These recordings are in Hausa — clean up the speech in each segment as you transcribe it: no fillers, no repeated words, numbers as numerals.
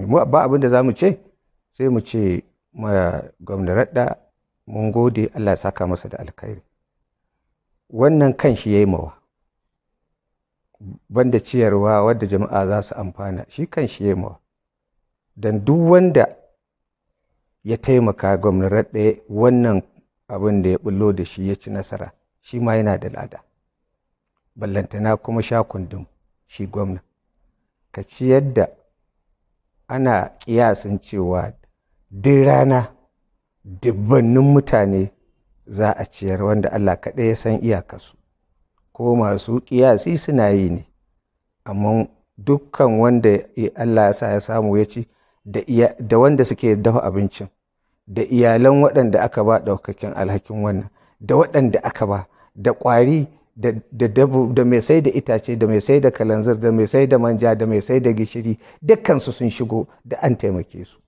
Mu ba abin da za mu ce, sai mu ce ma gwamna Radda mun gode, Allah ya saka masa da alkhairi. Wannan kan shi ya yi mawa, banda ciyarwa wadda jama'a za su amfana, shi kan shi ya yi mawa. Don duk wanda ya taimaka gwamna Radda wannan abin da ya bullo da shi ya ci nasara, shi ma yana da lada. Ballantana kuma sha kundum shi gwamna. Ka ciyar da ana ƙiyasin cewa duk rana dubbannin mutane za a ciyar wanda Allah kaɗai ya san iyakarsu, ko masu ƙiyasi suna yi ne, amma dukkan wanda Allah ya sa ya samu ya ci, da wanda suke dafa abincin, da iyalan waɗanda aka ba ɗaukakin alhakin wannan, da waɗanda aka ba, da ƙwari, da mai sai da itace, da mai sai da kalanzir, da mai sai da manja, da mai sai da gishiri, dukkansu sun shigo da an taimake su.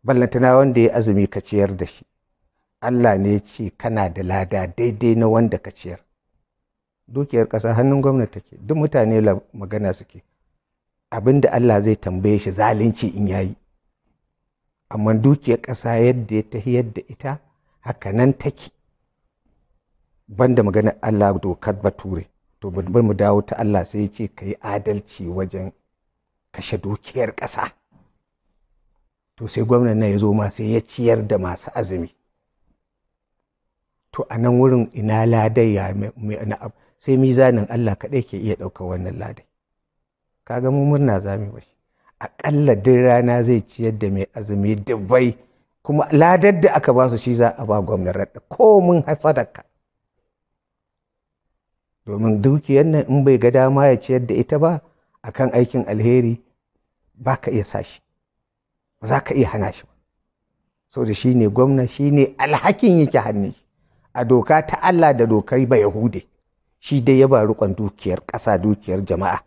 Ballantana wanda ya azumi ka ciyar da shi, Allah ne ya ce kana da lada daidai na wanda ka ciyar. Dukiyar ƙasa hannun gwamnati take, duk mutane magana suke, abin da Allah zai tambaye shi zalunci in yayi. Amma dukiyar ƙasa yadda ya tahiyar da ita haka nan take, banda maganar Allah dokar bature. To bari mu dawo ta Allah, sai ya ce ka yi adalci wajen kashe dukiyar ƙasa. To sai gwamnan nan ya zo ma sai ya ciyar da masu azumi. To a nan wurin ina ladai ya na sai mizanin Allah kaɗai ke iya ɗaukar wannan ladai. Kaga mu murna za mu yi. Aƙalla duk rana zai ciyar da mai azumi dubbai, kuma ladar da aka ba su shi za a ba gwamnan Radda ko mun hasadaka. Domin dukiyar nan in bai ga dama ya ciyar da ita ba akan aikin alheri, ba ka iya sa shi, ba za ka iya hana shi ba. Saboda shi ne gwamna, shi ne alhakin yake hannun shi. A doka ta Allah da dokar ba Yahude, shi dai ya ba riƙon dukiyar ƙasa, dukiyar jama'a.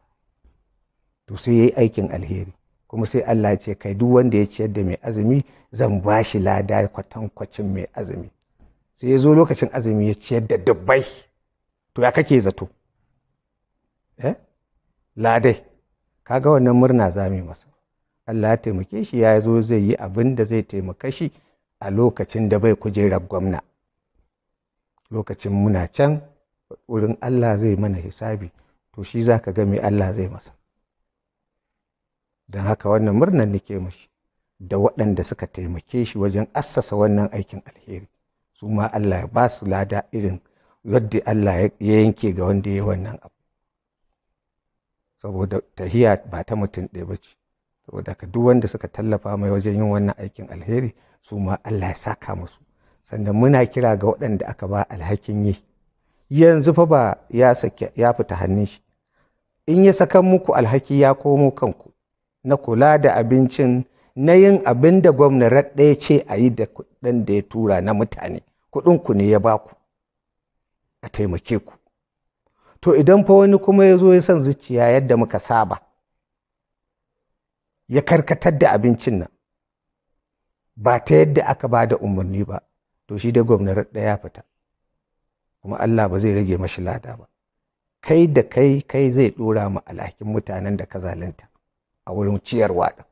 To sai ya yi aikin alheri, kuma sai Allah ya ce kai duk wanda ya ciyar da mai azumi zan ba shi lada kwatankwacin mai azumi. Sai ya zo lokacin azumi ya ciyar da dubbai. To ya kake zato? Ladai. Kaga wannan murna za mu yi masa. Allah ya taimake shi, ya zo zai yi abin da zai taimaka shi a lokacin da bai kujerar gwamna. Lokacin muna can wurin Allah zai mana hisabi, to shi za ka ga me Allah zai masa. Don haka wannan murnar nake mashi da waɗanda suka taimake shi wajen assasa wannan aikin alheri. Su ma Allah ya ba su lada irin yadda Allah ya yanke ga wanda ya yi wannan abu. Saboda tahiya ba ta mutum ɗaya ba ce. Saboda haka duk wanda suka tallafa mai wajen yin wannan aikin alheri, su ma Allah ya saka musu. Sannan muna kira ga waɗanda aka ba alhakin yi. Yanzu fa ba ya sake, ya fita hannun shi. In ya saka muku alhaki ya komo kanku na kula da abincin, na yin abin da gwamna Radda ya ce a yi da kuɗin da ya tura na mutane. Kuɗinku ne ya ba ku, a taimake ku. To idan fa wani kuma ya zo ya son zuciya yadda muka saba, ya karkatar da abincin nan ba ta yadda aka ba da umarni ba, to shi dai gwamna Radda ya fita, kuma Allah ba zai rage mashi lada ba. Kai da kai, kai zai ɗora ma alhakin mutanen da ka zalunta a wurin ciyarwa ɗin.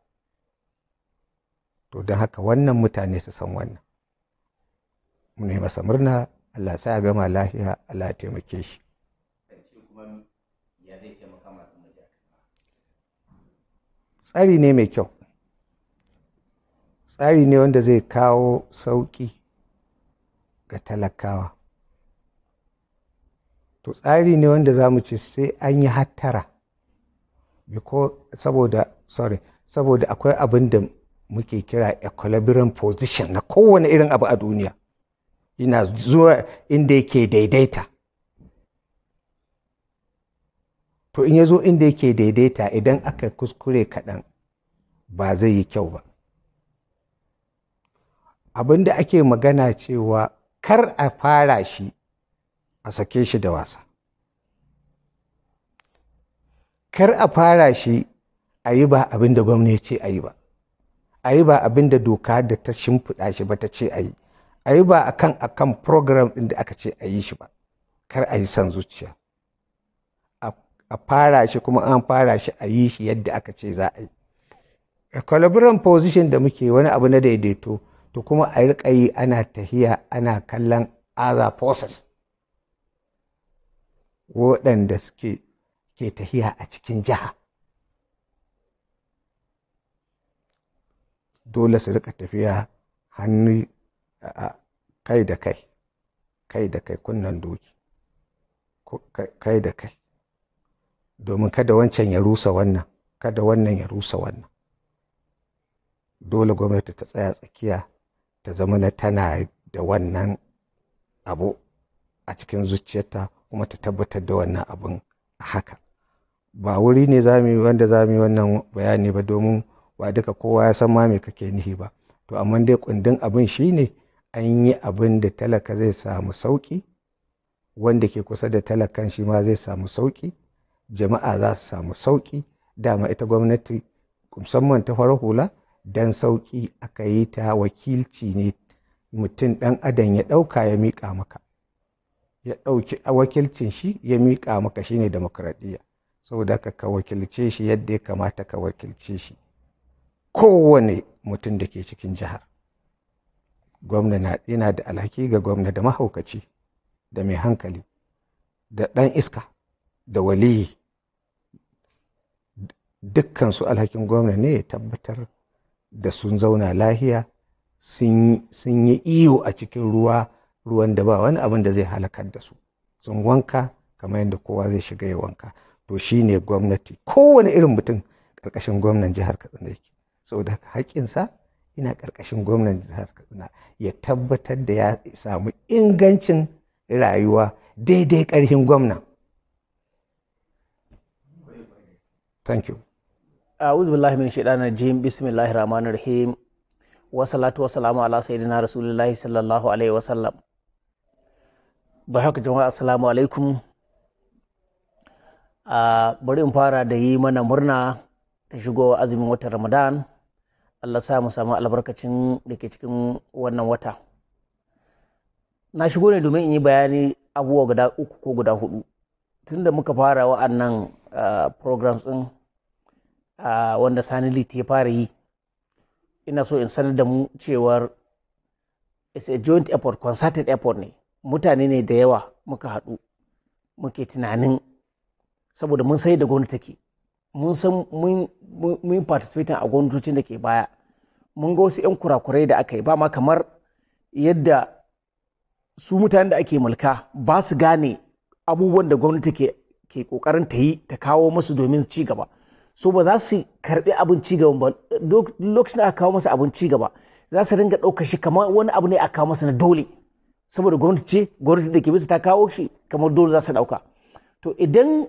To don haka wannan mutane su san wannan. Mu yi masa murna, Allah sa ya gama lafiya, Allah ya taimake shi. Tsari ne mai kyau. Tsari ne wanda zai kawo sauƙi ga talakawa. To tsari ne wanda za mu ce sai an yi hattara. Saboda akwai abin da muke kira equilibrium position na kowane irin abu a duniya. Yana zuwa inda yake daidaita. To in ya zo inda yake daidaita, idan aka kuskure kaɗan ba zai yi kyau ba. Abin da ake magana cewa kar a fara shi a sake shi da wasa. Kar a fara shi a yi ba abin da gwamna ya ce a yi ba. A yi ba abin da doka da ta shimfiɗa shi ba ta ce a yi. A yi ba akan program ɗin da aka ce a yi shi ba. Kar a yi son zuciya. A fara shi kuma an fara shi a yi shi yadda aka ce za a yi. Equilibrium position da muke, wani abu na daidaito, to kuma a riƙa yi ana tahiya ana kallon other forces waɗanda suke ke tahiya a cikin jiha. Dole su riƙa tafiya hannu kai da kai, kai da kai, kunnen doki, kai da kai, domin kada wancan ya rusa wannan, kada wannan ya rusa wannan. Dole gwamnati ta tsaya tsakiya, ta zama na tana da wannan abu a cikin zuciyarta, kuma ta tabbatar da wannan abun a haka. Ba wuri ne za mu yi wanda za mu yi wannan bayani ba, domin ba duka kowa ya san ma me kake nihi ba. To amma dai kundin abin shine an yi abin da talaka zai samu sauki, wanda ke kusa da talakan shi ma zai samu sauki, jama'a za su samu sauki. Dama ita gwamnati, musamman ta farar hula, dan sauki aka yi ta. Wakilci ne mutum ɗan adam ya ɗauka ya miƙa maka, ya ɗauki wakilcin shi ya miƙa maka, shine demokradiyya. Saboda haka ka wakilce shi yadda ya kamata ka wakilce shi. Kowane mutum da ke cikin jihar, gwamna na yana da alhaki ga gwamna, da mahaukaci da mai hankali da ɗan iska da waliyi, dukkan su alhakin gwamna ne ya tabbatar da sun zauna lahiya, sun yi iyo a cikin ruwa, ruwan da ba wani abin da zai halakar da su, sun wanka kamar yadda kowa zai shiga ya wanka. To shine gwamnati. Kowane irin mutum ƙarƙashin gwamnan jihar Katsina yake. Saboda haka haƙƙinsa ina ƙarƙashin gwamnan jihar Katsina, ya tabbatar da ya samu ingancin rayuwa daidai ƙarfin gwamna. Thank you. A'udhu billahi min shaitanir rajim. Bismillahir rahmanir rahim. Wa salatu wa salamu ala sayyidina Rasulillahi sallallahu alaihi wa sallam. Ba haka jama'a, assalamu alaikum. Bari in fara da yi mana murna ta shigo azumin watan Ramadan. Allah sa mu samu albarkacin da ke cikin wannan wata. Na shigo ne domin in yi bayani abubuwa guda uku ko guda hudu. Tunda muka fara wa'annan programs din wanda Sani Liti ya fara yi, ina so in sanar da mu cewar it's a joint effort, concerted effort ne. Mutane ne da yawa muka haɗu muke tunanin, saboda mun sai da gwamnati take, mun san mun participating a gwamnatocin da ke baya, mun ga wasu 'yan kurakurai da aka yi, ba ma kamar yadda su mutanen da ake mulka ba su gane abubuwan da gwamnati ke kokarin ta yi ta kawo musu domin ci gaba. So ba za su karbi abin ci gaba ba. Lokacin da aka kawo musu abin ci gaba, za su ringa ɗaukar shi kamar wani abu ne aka kawo musu na dole, saboda gwamnati ce, gwamnati da ke bisa ta kawo shi, kamar dole za su ɗauka. To idan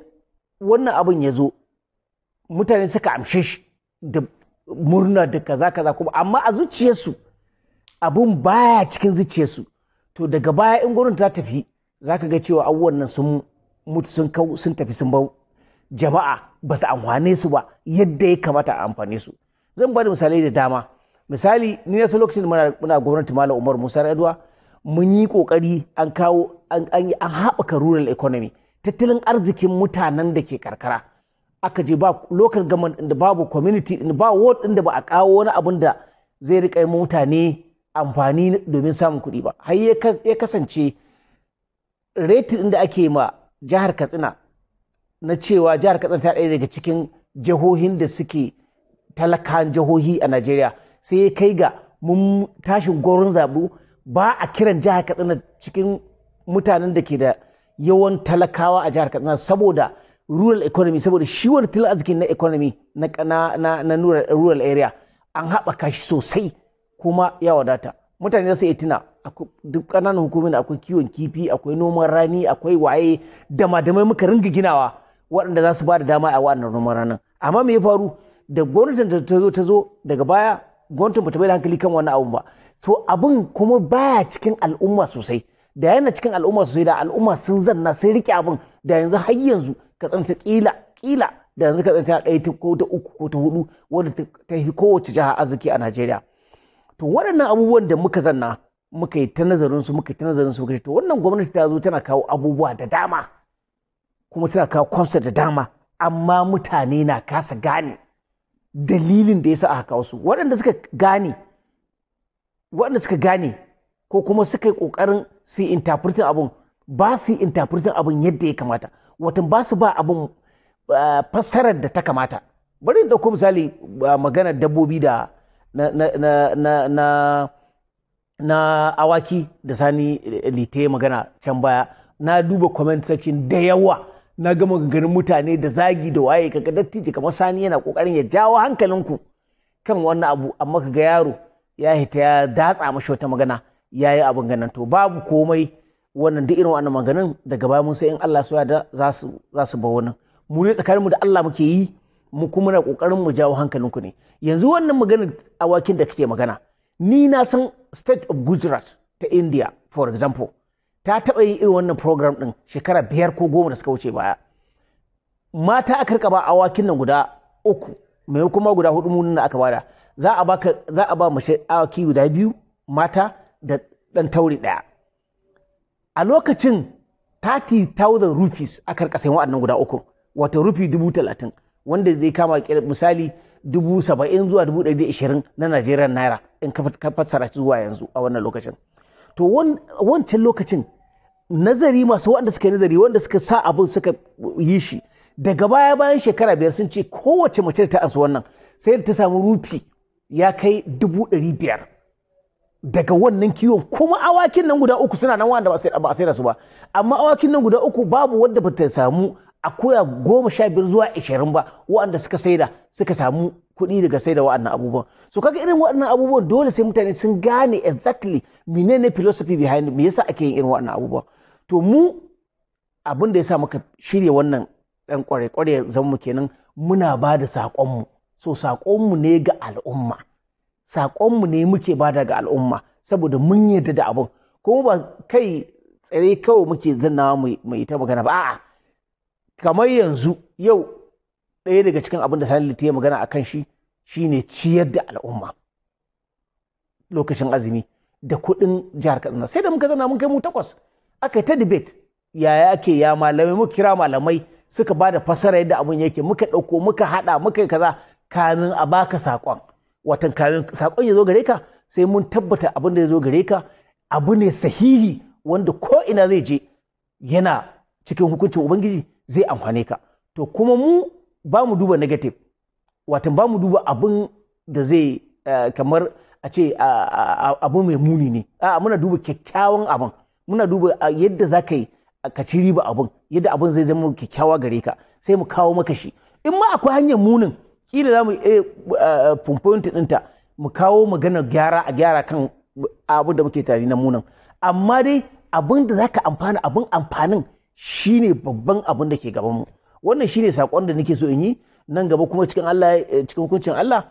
wannan abin ya zo, mutane suka amshe shi da murna da kaza kaza, kuma amma a zuciyarsu abun baya cikin zuciyarsu. To daga baya in gwamnati ta tafi, za ka ga cewa abubuwan nan sun mutu, sun kau, sun tafi, sun bau jama'a ba su amfane su ba yadda ya kamata a amfane su. Zan ba da misalai da dama. Misali, ni na san lokacin da muna gwamnati Malam Umar Musa Yar'adua, mun yi kokari an kawo an haɓaka rural economy, tattalin arzikin mutanen da ke karkara. Aka je ba local government da babu community da ba ward din da ba a kawo wani abun da zai rika yi mutane amfani domin samun kuɗi ba, har ya kasance rating da ake ma jihar Katsina na cewa jihar Katsina ta ɗaya daga cikin jihohin da suke talakan jihohi a Najeriya, sai ya kai ga mun tashin goron zabu, ba a kiran jihar Katsina cikin mutanen da ke da yawan talakawa a jihar Katsina, saboda rural economy, saboda shi wani tattalin arzikin na economy na rural area an haɓaka shi sosai kuma ya wadata. Mutane za su iya tuna duk ƙananan hukumomin akwai kiwon kifi, akwai noman rani, akwai waye da madamai muka ringa ginawa waɗanda za su ba da dama a waɗannan noman ranin. Amma me ya faru da gwamnatin da ta zo daga baya? Gwamnatin ba ta bai da hankali kan wannan abun ba. So abun kuma baya cikin al'umma sosai. Da yana cikin al'umma sosai, da al'umma sun zanna sun rike abun, da yanzu har yanzu Katsina ta kila kila da yanzu Katsina ta ɗaya ko ta uku ko ta hudu wadda ta fi kowace jiha arziki a Najeriya. To waɗannan abubuwan da muka zanna muka yi ta nazarin su, muka yi ta nazarin su, muka ce to wannan gwamnati ta zo tana kawo abubuwa da dama, kuma tana kawo concept da dama, amma mutane na kasa gane. dalilin da yasa aka kawo su. Waɗanda suka gane, waɗanda suka gane ko kuma suka yi ƙoƙarin su interpreting abun, ba su interpreting abun yadda ya kamata, watan ba su ba abun fassarar da ta kamata. Bari in ɗauko misali, maganar dabbobi da na na na na na na awaki da Sani Lite magana can baya. Na duba comment section da yawa, na ga maganganun mutane da zagi da waye. Kaga dattijo kamar Sani yana kokarin ya jawo hankalinku kan wannan abu, amma kaga yaro ya hita ya datsa mashi wata magana, ya yi abin ganin. To babu komai, wannan duk irin wannan maganin daga baya mun sai in Allah so ya da za su ba wannan. Mu ne tsakaninmu da Allah muke yi, mu kuma na kokarin mu jawo hankalinku ne. Yanzu wannan maganar awakin da kake magana, ni na san state of Gujarat ta India, for example, ta taɓa yin irin wannan program ɗin shekara 5 ko 10 da suka wuce baya. Mata aka rika ba awakin nan guda 3, maimakon ma guda 4 munin aka bada. Za a baka, za a ba mace awaki guda 2 mata da ɗan tauri 1. A lokacin 30,000 rupees aka rika sayan waɗannan guda 3, wato rufi 30,000, wanda zai kama misali 70,000 zuwa 120,000 na Najeriya naira in ka fassara shi zuwa yanzu a wannan lokacin. To wancan lokacin nazari, masu wanda suka yi nazari, wanda suka sa abin suka yi shi daga baya, bayan shekara 5 sun ce kowace mace da ta ansa wannan sai ta samu rufi ya kai 500,000 daga wannan kiwon. Kuma awakin nan guda 3 suna nan wanda ba a sai da su ba, amma awakin nan guda 3 babu wanda ba ta samu akuya 15 zuwa 20 ba waɗanda suka saida suka samu kuɗi daga saida waɗannan abubuwan. So kaga irin waɗannan abubuwan dole sai mutane sun gane exactly menene philosophy behind, me yasa ake yin irin waɗannan abubuwan. To mu abin da yasa muka shirya wannan ɗan kware-kware zan mu kenan, muna ba da saƙonmu. So saƙonmu ne ga al'umma, saƙonmu ne muke ba da ga al'umma saboda mun yarda da abun. Kuma ba kai tsare kawai muke zannawa mu yi ta magana ba, a'a. Kamar yanzu yau ɗaya daga cikin abin da Sani Liti ya magana a kan shi shine ciyar da al'umma lokacin azumi da kuɗin jihar Katsina. Sai da muka zana mun kai mu 8 aka yi ta debate, yaya ake, ya malamai, muka kira malamai suka ba da fasara yadda abin yake, muka ɗauko muka haɗa muka yi kaza kamin a baka saƙon. Watan kamin saƙon ya zo gare ka sai mun tabbata abin da ya zo gare ka abu ne sahihi wanda ko ina zai je yana cikin hukuncin Ubangiji zai amfane ka. To kuma mu ba mu duba negative, watan ba mu duba abin da zai kamar a ce abu mai muni ne, a muna duba kyakkyawan abin, muna duba yadda za ka yi ka ci riba abin, yadda abin zai zama kyakkyawa gare ka sai mu kawo maka shi. In ma akwai hanyar munin kila za mu iya point ɗinta mu kawo maganar gyara, a gyara kan abin da muke tare na munin, amma dai abin da za ka amfana, abin amfanin shine babban abin da ke gabanmu. Wannan shine sakon da nake so in yi nan gaba, kuma cikin Allah, cikin hukuncin Allah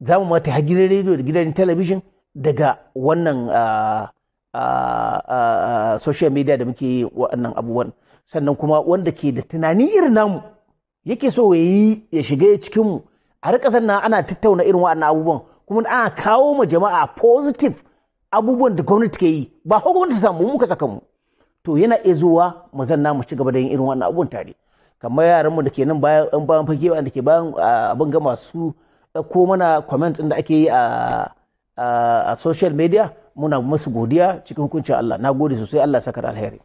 za mu mata har gidan rediyo da gidan talabijin daga wannan social media da muke yi waɗannan abubuwan. Sannan kuma wanda ke da tunani irin namu yake so ya yi ya shiga cikin mu a rika sannan ana tattauna irin waɗannan abubuwan, kuma ana kawo ma jama'a positive abubuwan da gwamnati ke yi, ba ko gwamnati samu muka saka mu, to yana iya zuwa mu zanna mu ci gaba da yin irin wannan abubuwan tare. Kamar yaran mu da ke nan bayan bayan fage wanda ke bayan abin ga masu ko mana comment din da ake yi a social media, muna musu godiya cikin hukuncin Allah. Na gode sosai, Allah saka da alheri.